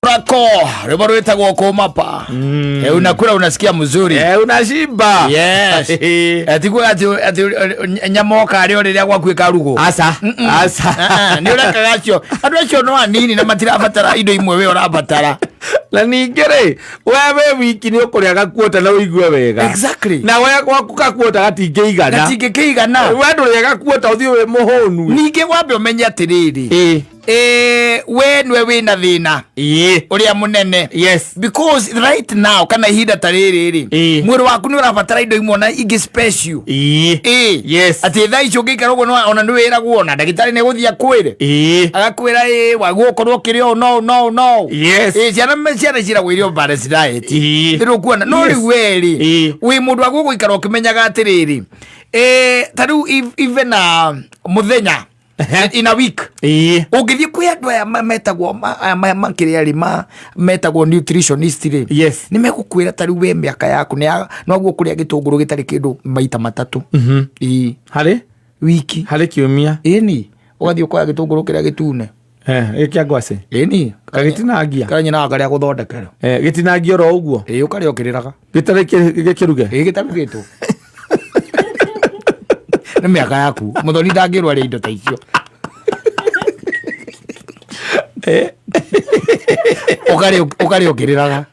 Rako rwimbo rwitagwo kumapa. Unakula unasikia mzuri. Unashiba. Yes. Tiguo ati nyama ũkarĩa o rĩrĩa gwaku ĩkarugwo. Aca. Aca. Ah, nĩ ũrekaga acio andũ acio no anini na matirabatara indo imwe we ũrabatara. Na ningĩ rĩ, we wĩ wiki nĩ ũkũrĩa gakuota na ũigue wega. Na we gwaku gakuota gatingĩigana. Gatingĩkĩigana. We ndũrĩa gakuota ũthiĩ wĩ mũhũnu. Ningĩ wambe ũmenye atĩrĩrĩ, we nĩwe wĩna thĩna ũrĩa mũnene. Because right now kana ihinda ta rĩrĩ rĩ, mwĩrĩ waku nĩ ũrabatara indo imwe na ingĩ special. Atĩ thaa ici ũngĩikara ũguo ona nĩ wĩragwo, ona ndagĩtarĩ nĩ egũthiĩ akwĩre, agakwĩra ĩ wagwo ũkorwo ũkĩrĩa ũũ no no no. Ciana ciĩragwo irio balanced diet. Rĩu ũkuona no rĩu we rĩ, wĩ mũndũ wagwo gũikara ũkĩmenyaga atĩrĩrĩ, ta rĩu even mũthenya in a week ũngĩthiĩ kwĩ andũ aya metagwo aya makĩrĩa rĩ metagwo nutritionist rĩ, nĩ megũkwĩra ta rĩu we mĩaka yaku noguo kũrĩa gĩtũngũrũ gĩtarĩ kĩndũ maita matatũ. Ĩĩ. Harĩ wiki. Harĩ kiumia. Ĩni, ũgathiĩ ũkoya gĩtũngũrũ kĩrĩa gĩtune. Gĩkĩa ngwacĩ. Ĩni. Gagĩtinangia. Karĩa nyina karĩa gũthondekera. Gĩtinangia oro ũguo. Ĩĩ, ũkarĩa ũkĩrĩraga. Gĩtarĩ gĩkĩruge. Ĩĩ, gĩtarugĩtwo. Nĩ mĩaka yaku mũthoni ndangĩrwo arĩa indo ta icio. Ũkarĩa ũkĩrĩraga,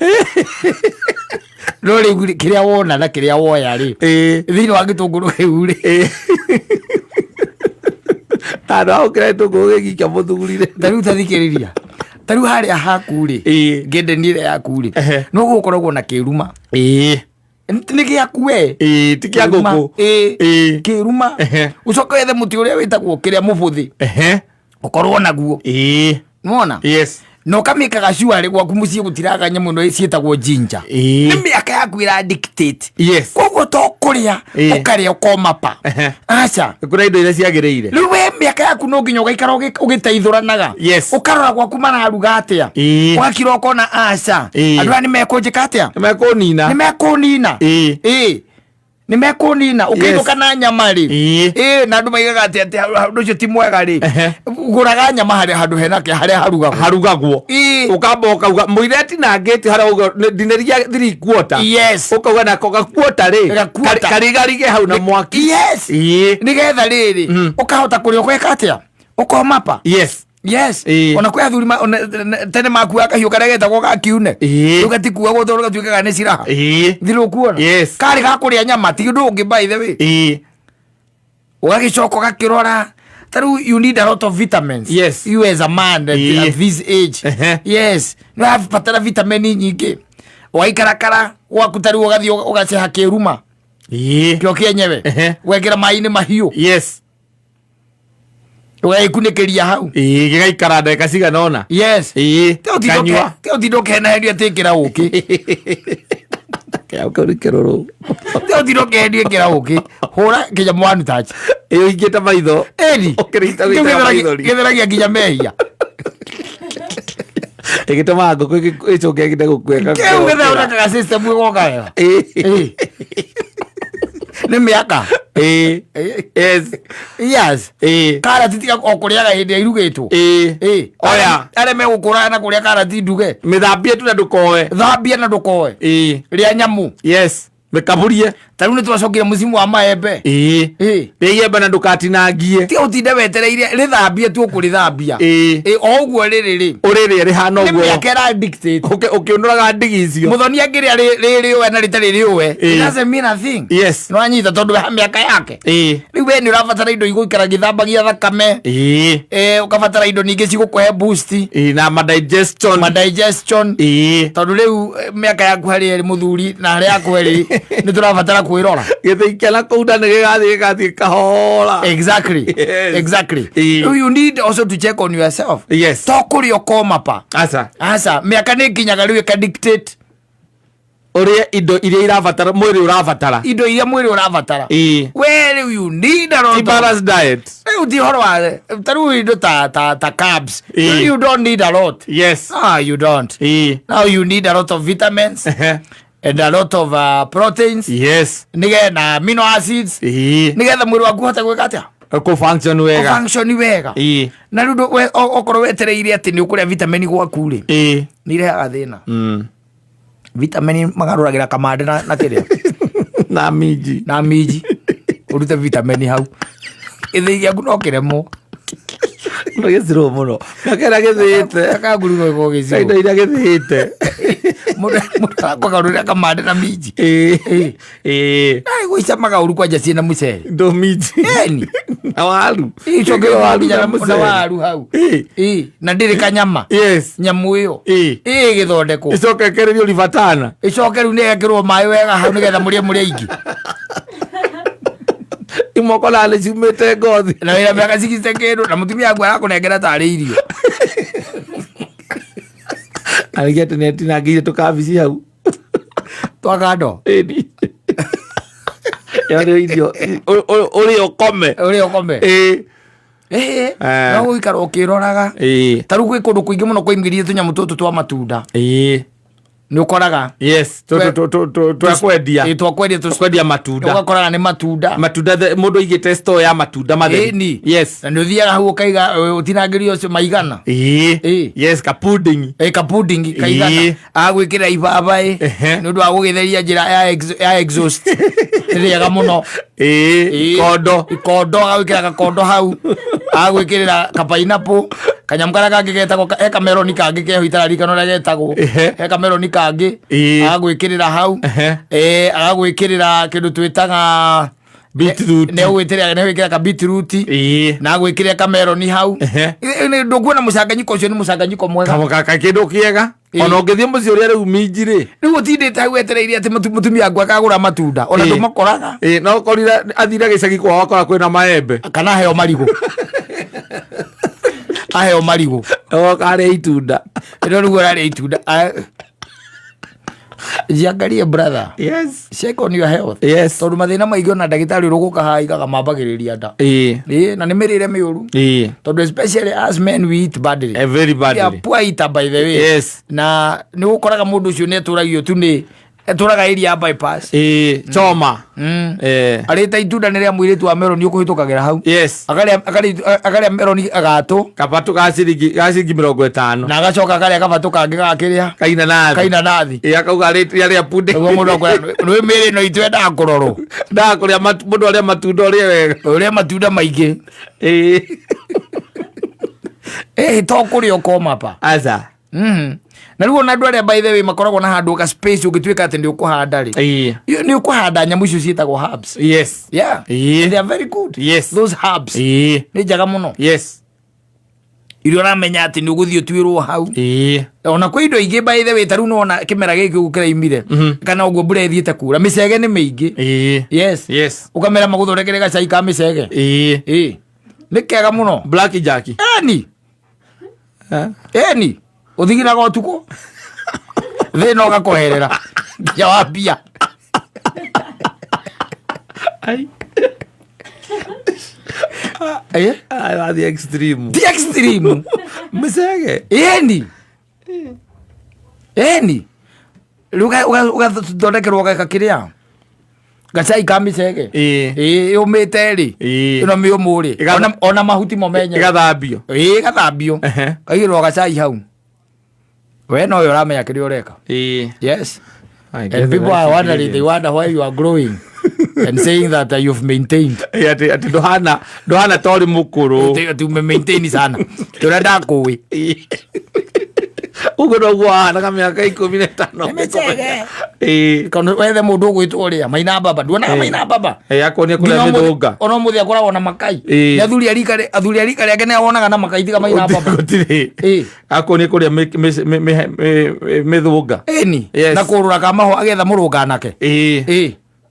no rĩu rĩ, kĩrĩa wona na kĩrĩa woya rĩ, thĩinĩ wa gĩtũngũrũ kĩu rĩ. Handũ ha gũkĩra gĩtũngũrũ gĩgika mũthurire. Ta rĩu tathikĩrĩria, ta rĩu harĩa haku rĩ, ngĩndeni ĩrĩa yaku rĩ, no gũkoragwo na kĩruma. Nĩ gĩaku we. Ĩĩ, ti kĩa Kĩruma. ngũkũ. Ĩĩ. Kĩruma. Ũcoke wethe mũtĩ ũrĩa wĩtagwo kĩrĩa mũbũthĩ, ũkorwo naguo. Nĩwona? Na ũkamĩkaga cuarĩ gwaku mũciĩ gũtiraga nyamũ ĩno ciĩtagwo ginger. Nĩ mĩaka yaku ĩra dictate. Koguo to kũrĩa ũkarĩa ũkomapa. Aca. Kũrĩa indo iria ciagĩrĩire. Rĩu we mĩaka yaku no nginya ũgaikara ũgĩteithũranaga. Ũkarora gwaku mararuga atĩa. Ũgakira ũkona aca. Andũ aya nĩ mekũnjĩka atĩa? Nĩ mekũnina. Nĩ mekũnina. Ĩĩ. Nĩ mekũnina ũkĩinũka na nyama rĩ. Ĩĩ, na andũ maigaga atĩ ũndũ ũcio ti mwega rĩ. Gũraga nyama harĩa handũ hena harĩa harugagwo. Harugagwo. Ũkamba ũkauga mũire atinangĩte harĩa ũguo ndinĩria 3/4. Ũkauga nako gakuota rĩ. Gakuota. Karigarige hau na mwaki. Nĩgetha rĩrĩ ũkahota kũrĩa ũgeka atĩa? Ũkomapa. Yes. Ona kwĩ athuri tene makuaga kahiũ karĩa getagwo ga kiune. Rĩu gatikuagwo tondũ gatuĩkaga nĩ ciraha. Thirĩ ũkuona? Karĩ ga kũrĩa nyama ti ũndũ ũngĩ, by the way. Ũgagĩcoka ũgakĩrora ta rĩu you need a lot of vitamins. You as a man at this age. Yes, nĩ ũrabatara vitamin nyingĩ. Ũgaikarakara gwaku ta rĩu ũgathiĩ ũgaceha kĩruma kĩo kĩenyewe, wekĩra maĩ-inĩ mahiũ, ũgagĩkunĩkĩria hau. Gĩgaikara ndagĩka cigana ũna. Kanyua. Te ũtinda ũkĩhenahenio atĩ ĩkĩra ũkĩ. Kĩao kĩu nĩ kĩrũrũ. Te ũtinda ũkĩhenio ĩkĩra ũkĩ, hũra kĩnyamũ one touch. Ĩĩ, ũingĩte maitho. Ĩni. Ũkĩrĩita wĩitaga maithori. Gĩtheragia nginya mehia. Ĩgĩtũmaga ngũkũ ĩcoke ĩgĩte gũkua. Kĩu gĩthondekaga system ĩgoka wega. Ĩĩ. Nĩ mĩaka. Yes. Karati tiga o kũrĩaga hĩndĩ ĩrĩa irugĩtwo. Ĩĩ. Oya. Arĩa megũkũraga na kũrĩa karati nduge. Mĩthambie tu na ndũkoe. Thambia na ndũkoe. Rĩa nyamũ. Yes, mĩkaburie. Ta rĩu nĩ twacokire mũcimu wa maembe. Rĩa iembe na ndũkatinangie. Tiga ũtinde wetereire rĩthambie tu, ũkũrĩthambia. Ĩĩ, o ũguo rĩrĩ rĩ. Ũrĩrĩe rĩhana Nĩ ũguo. mĩaka ĩra dictate. Ũkĩũnũraga ndigi icio. Mũthoni angĩrĩa rĩrĩũwe na rĩtarĩ rĩũwe, it doesn't mean a thing. Nĩwanyita? Tondũ we ha mĩaka yake. Rĩu we nĩ ũrabatara indo igũikara gĩthambagia thakame. Ũkabatara indo ningĩ cigũkũhe boost. Na ma digestion. Ma digestion. Tondũ rĩu mĩaka yaku harĩa ĩrĩ mũthuri na harĩa yaku ĩrĩ nĩ tũrabatara kwĩrora. Gĩthĩi kĩa na kũu nda nĩ gĩgathiĩ kahora. Exactly. Rĩu you need also to check on yourself. To kũrĩa ũkomapa. Aca. Aca, mĩaka nĩ nginyaga rĩu ĩka dictate. Ũrĩe indo iria irabatara mwĩrĩ ũrabatara. Indo iria mwĩrĩ ũrabatara. We rĩu you need a lot Ti of balanced diet. Rĩu ti ũhoro wa ta rĩu indo ta carbs. You don't need a lot. Ah, you don't. Now you need a lot of vitamins and a lot of proteins, nĩgetha na amino acids, nĩgetha mwĩrĩ waku ũhote gwĩka atĩa? Kũ function wega. Function wega. Na rĩu okorwo wetereire atĩ nĩ ũkũrĩa vitamin gwaku rĩ, nĩ irehaga thĩna. Vitamin magarũragĩra kamande na kĩrĩa Na minji. Na minji, ũrute vitamin hau, gĩthĩi gĩaku no kĩremwo. No gĩcirwo mũno. Mĩaka ĩrĩa gĩthĩĩte. Akanguru gĩkoragwo gĩcirwo. Indo iria gĩthĩĩte. Mũndũ arakũgarũrĩra kamande na minji. Ai, gũicamaga ũru kwanja ciĩna mũcere. Ndo minji. Eni. Na waru. Icoke waru nginya na na mũcere. waru hau. Na ndĩrĩ kanyama. Nyamũ ĩyo ĩgĩthondekwo. Icoke ĩkĩrĩrio ribatana. Ĩcoke rĩu nĩ ĩkĩrwo maĩ wega hau nĩgetha mũrĩe mũrĩ aingĩ. Imwe ũkoraga nĩ ciumĩte ngothi. Na wĩna mĩaka 60 kĩndũ na mũtumia waku arakũnengera tarĩ irio. Arĩkia atĩ nĩatinangĩire tũkabici hau. Twakando. Ĩni. Ĩyo nĩyo irio ũrĩe ũkome. Ũrĩe ũkome. No gũikara ũkĩroraga. Ta rĩu gwĩ kũndũ kũingĩ mũno kũingĩrire tũnyamũ tũtũ twa matunda. Nĩ ũkoraga. Yes, twa kwendia. Ĩ, twa kwendia Twa kwendia matunda. Ũgakoraga nĩ matunda. Matunda mũndũ aigĩte store ya matunda matheri. Ĩni. Yes. Na nĩ ũthiaga hau ũkaiga ũtinangĩrio ũcio maigana. Yes, ka pudding. Ĩ, ka pudding kaigana. Agwĩkĩra ibabaĩ. Nĩ ũndũ wa gũgĩtheria njĩra ya exhaust. Nĩ rĩega mũno. Ikondo. Ikondo, agagwĩkĩra gakondo hau. Agagwĩkĩrĩra ka pineapple. Kanyamũ karĩa kangĩ getagwo he kameroni kangĩ keho itararikana ũrĩa getagwo. He kameroni kangĩ. Agagwĩkĩrĩra hau. Agagwĩkĩrĩra kĩndũ twĩtaga Beetroot. Nĩ ũgwĩkĩra ka beetroot. Na agwĩkĩrĩra kameroni hau. Ndũkuona mũcanganyiko ũcio nĩ mũcanganyiko mwega. Kamũkaka kĩndũ kĩega. Ona ũngĩthiĩ mũciĩ ũrĩa rĩu minji rĩ. Rĩu ũtindĩte hau wetereire atĩ mũtumia waku akagũra matunda. Ona ndũmakoraga. No ũkorire athire gĩcagi kwao akora kwĩna maembe. Kana aheo marigũ. Aheo marigũ. Oka arĩa itunda. Ĩno rĩu ũrarĩa itunda. Jiangalie brother. Yes. Check on your health. Yes. Tondũ mathĩna maingĩ ona ndagĩtarĩ ũrĩa ũgũka haha aigaga mambagĩrĩria nda. Na nĩ mĩrĩre mĩũru. Tondũ especially as men we eat badly. Very badly. We are poor eater by the way. Yes. Na nĩ ũkoraga mũndũ ũcio nĩ etũragio tu nĩ etũraga area ya bypass. Choma. Arĩte itunda nĩ rĩa mũirĩtu wa meroni ũkũhĩtũkagĩra hau. Yes. Akarĩa meroni agatũ. Kabatũ ga ciringi 50. Na agacoka akarĩa kabatũ kangĩ ga kĩrĩa. Kainanathi. Kainanathi. Akauga arĩa pudding. Nĩguo mũndũ akwĩra, nĩ mĩrĩ ĩno itũ yendaga kũrorwo. Ndaga kũrĩa mũndũ arĩa matunda ũrĩe wega. Ũrĩe matunda maingĩ. To kũrĩa ũkoma pa. Aca. Na rĩu ona andũ arĩa by the way makoragwo na handũ ga space ũngĩtuĩka atĩ nĩ ũkũhanda rĩ. Nĩ ũkũhanda nyamũ icio ciĩtagwo herbs. Yes. Yeah. They are very good. Yes. Those herbs. Nĩ njega mũno. Yes. Iria ũramenya atĩ nĩ ũgũthiĩ ũtuĩrwo hau. Ona kwĩ indo ingĩ by the way ta rĩu nĩwona kĩmera gĩkĩ ũguo kĩraimire. Kana ũguo mbura ĩthiĩte kura. Mĩcege nĩ mĩingĩ. Yes. Yes. Ũkamera magũthondekere gacai ka mĩcege. Nĩ kega mũno. Black Jack. Eni. Eni. Ũthiginaga ũtukũ. Thĩna ũgakũherera. Nginya wambia. Ai. Ai, wathiĩ extreme. Ti extreme. Mĩcege. Eni. Eni. Rĩu ũgathondekerwo gaka kĩrĩa. Gacai ka mĩcege. Yũmĩte rĩ. Ĩno mĩũmũ rĩ. Ona mahuti mo menyewe. Ĩgathambio. Ĩgathambio. Kaigĩrwo gacai hau. We no ũrĩa ũramenya kĩrĩa ũreka. Yes. I And get the people are right wondering, they ingredients. wonder why you are growing and saying that you've maintained. Atĩ ndũhana ta ũrĩ mũkũrũ. Atĩ ume maintain sana. Tũrĩa ndakũĩ. Ũguo noguo wahanaga mĩaka 15. Nĩ mĩcege. Kono wethe mũndũ ũgwĩtwo ũrĩa, Maina Baba. Nduonaga Maina Baba? Akuonia kũrĩa Nginya ũmũthĩ- mĩthũnga. ona ũmũthĩ akoragwo na makai. Nĩ athuri a rika athuri a rika rĩake nĩ awonaga na makai tiga Maina Baba. Gũtirĩ. Akuonia kũrĩa mĩthũnga. Ĩni. Yes. Na kũrũra ka mahũa agetha mũrũnganake.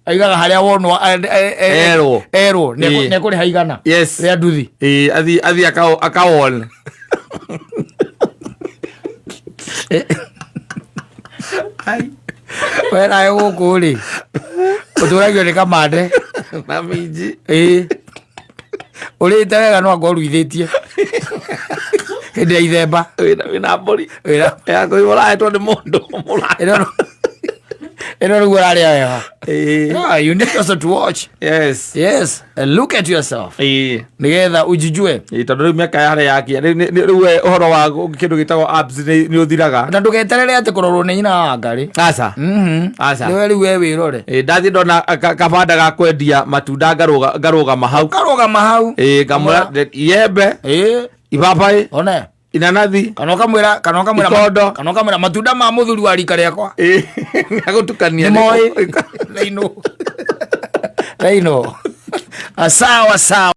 Aigaga harĩa wonwo, Erwo. erwo, nĩ ekũrĩha igana. Yes. Rĩa nduthi. Athiĩ akawone. Ai. We nawe gũkũ rĩ, ũtũragio nĩ kamande. Na minji. Ũrĩte wega no anga ũruithĩtie. Hĩndĩ ya ithemba. Wĩna mbũri. Wĩna. Ya kũigua ũrahetwo nĩ mũndũ mũrata. Ĩno nĩguo ũrarĩa wega. Ĩĩ. Yeah, you need also to watch. Yes. Yes, and look at yourself. Ĩĩ. Nigetha ujijue. Ĩĩ, tondũ rĩu mĩaka yarĩa yakinya rĩu we ũhoro wa kĩndũ gĩtagwo apps nĩ ũthiraga. Na ndũgeterere atĩ kũrorwo nĩ nyina wa ngarĩ. Aca. Aca. Nĩwe rĩu we wĩrore. Ĩĩ, ndathiĩ ndona kabanda ga kwendia matunda ngarũgama hau. Ũkarũgama hau. Ĩĩ, ngamwĩra iembe, Ĩĩ, ibabaĩ, one. inanathi. Kana ũkamwĩra kana ũkamwĩra Ikondo. kana ũkamwĩra matunda ma mũthuri wa rika rĩakwa. Ĩĩ, agũtukania. Nĩ moĩ. They know. They know. Sawa sawa.